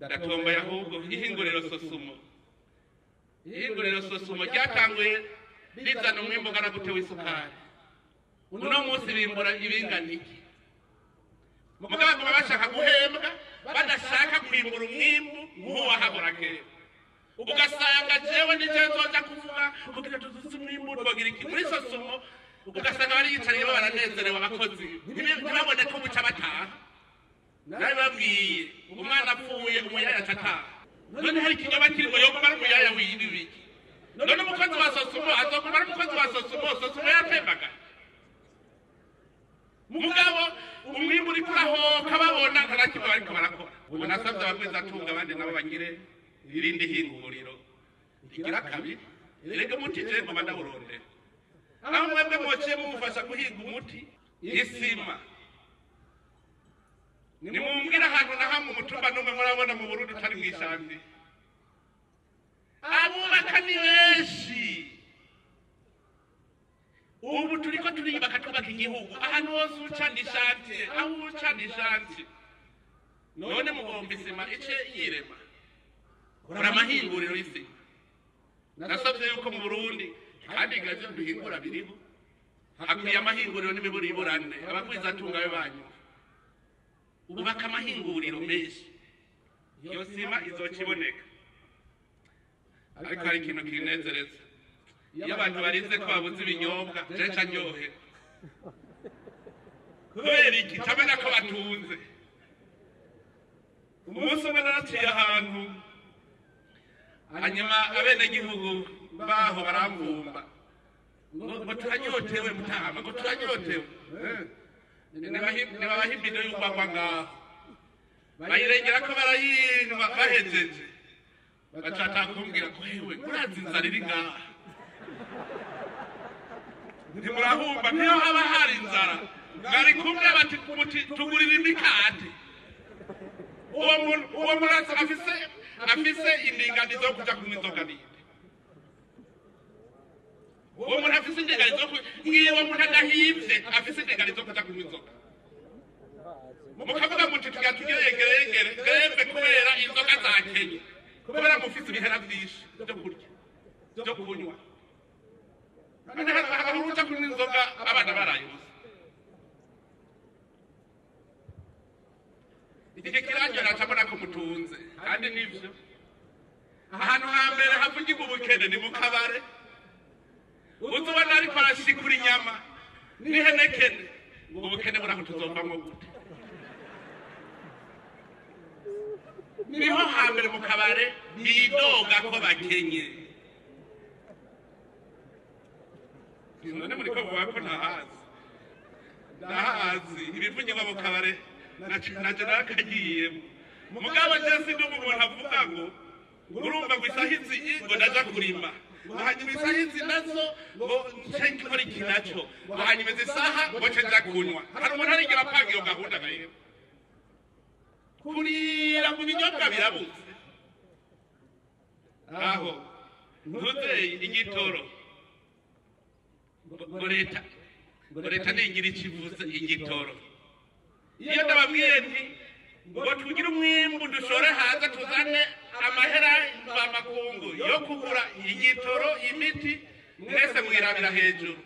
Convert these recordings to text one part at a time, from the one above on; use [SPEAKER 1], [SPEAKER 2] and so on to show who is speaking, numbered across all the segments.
[SPEAKER 1] Ndatomboye ahubwo ihinguriro Sosumo. Ihinguriro Sosumo ryatanguye rizana umwimbu ungana gute w'isukari? Uno munsi bimbura ibingana iki? Mugabo baguma bashaka guhembwa badashaka kwimbura umwimbu nk'uwahabura kera. Ugasanga jewe nije nzoja kuvuga kugira tuzuze umwimbu twogira iki muri Sosumo, ugasanga bariyicariye baranezerewe abakozi ntibabone ko buca bataha. Nabibabwiye umwana apfuye umuyaya atataha. None hari ikinyoma kirimo yoguma ari umuyaya w'ibiki? None umukozi wa Sosumo azoguma ari umukozi wa Sosumo? Sosumo yatembaga. Mugabo umwimbu uriko urahoka babona nta na kimwe bariko barakora. Ubu nasavye abagwizatunga abandi nabo bagire irindi hinguriro rigira kabiri. Erega umuti je ngoma ndawurondera. Aho mwebwe mwociye mumufasha guhiga umuti isima. Nimumbwire ahantu na hamwe umutumba n'umwe murabona mu Burundi utari mw'ishambi. Abubaka ni benshi. Ubu turiko turiyubaka twubaka igihugu. Ahantu hose uca ni chantier, aho uca ni chantier. None mugomba isima ice yirema. Kora amahinguriro y'isima. Nasavye yuko mu Burundi kandi ivyo duhingura biriho. Hakwiye amahinguriro n'imiburiburane. Abagwizatunga be banyu. Ubaka amahinguriro menshi. Iyo sima izokiboneka. Ariko hari ikintu kinezereza. Iyo abantu barize ko babuze ibinyobwa, je nca ndyoherwa. Kubera iki? Nca ko batunze. Umunsi umwe naraciye ahantu, hanyuma abenegihugu baho baramvumba ngo turanyotewe mutama, ngo turanyotewe. Nibabaha ibido y'urwagwa ngaho, bayirengera ko barayinywa bahejeje. Baca kumbwira ngo hewe urazi inzara iri ngaha. Ntimurahumba niyo haba hari inzara. Bari kumwe bati tugurira imikate. Uwo murazi afise indinganizo yo kuja kunywa inzoga ninde? Uwo muntu afise indinganizo yo kunywa, uwo muntu adahimvye afise indinganizo yo kuja kunywa inzoga. Mukavuga muti tugira tugire yegeregere greve kubera inzoga zakenye. Kubera mufise ibihera vyinshi vyo kurya, vyo kunywa. None hari uja kunywa inzoga abana baraye ubusa. Iki kirangira nacabona ko mutunze kandi nivyo. Ahantu hambere havugirwa ubukene ni mu kabare. Uzubona ariko arashikura inyama n'ihenekene, ngo ubukene buraho tuzovamwo gute? Niho hambere mu kabare bidoga ko bakenye. None muriko muvuga ko ntahazi. Ndahazi ibivugirwa mu kabare naje narakagiyemo. Mugabo je sindi umuntu avuga ngo urumva ngo isaha izi ngo ndaja kurima, ngo hanyuma isaha izi nazo ngo nce nkora iki naco, ngo hanyuma izi saha ngo nce nja kunywa. Hari umuntu arigera apanga iyo gahunda nayo? Kurira mu binyobwa birabuze. Aho ntuze igitoro ngo leta ningira ikivuze igitoro. Iyo ndababwiye nti ngo tugire umwimbu dushore hanze tuzane amahera mvamakungu yo kugura igitoro imiti, mwese mwirabira hejuru.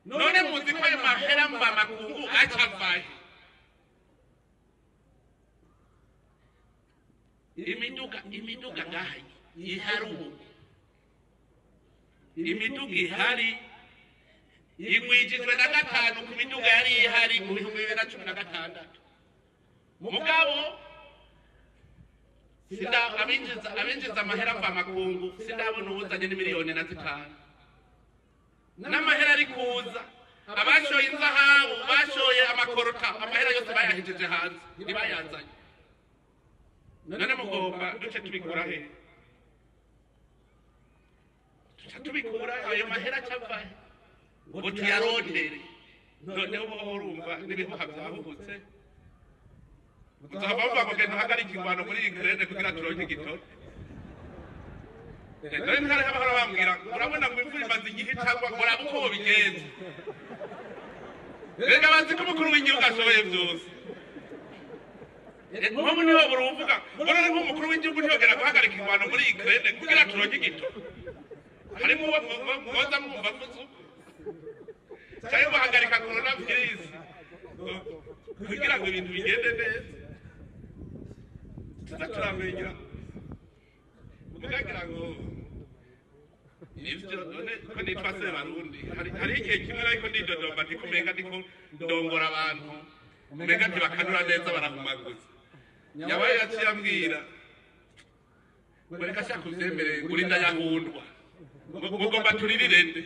[SPEAKER 1] None muzi ko ayo mahera mvamakungu aca avahe? Imiduga ngaha ihari ubu. Imiduga ihari igwijijwe na 5 ku miduga yari ihari mu 2016. Mugabo sinda abinjiza amahera mvamakungu sindabona uwuzanye n'imiliyoni na 5. N'amahera ari kuza abashoye inzahabu bashoye amakorota amahera yose bayahejeje hanze ntibayazanye. None mugomba duce tubikura he? Duce tubikura ayo mahera acavahe ngo tuyarondere? Noneho uba urumva n'ibihuha vyahuhutse. Muzohava muvuga ngo genda uhagarike ingwano muri Ukraine kugira turonke igitoro. None ntihariho abahora bambwira ngo urabona ngo imvura imaze igihe icagwa ngo urabe uko wobigenza. Rega bazi ko umukuru w'igihugu ashoboye vyose. Nk'ubu niho buri uvuga ngo none nk'umukuru w'igihugu ntiyongera guhagarika ingwano muri Ukraine kugira turonke igitoro. Harimo uwo mwoza mwumva avuze uko, cyangwa guhagarika coronavirus kugira ngo ibintu bigende neza. Tuza turamenya mugagira ngo ivyo none ko nitwa Sebarundi. Hari igihe kimwe ariko ndidodomba ndiko umenga ndiko ndongora abantu, umenga ntibakanura neza, barahumaguza. Nyabaye yaciye ambwira ngo reka shaka uvyemere, ngo urinda yahundwa, ngo ugomba turirire nde?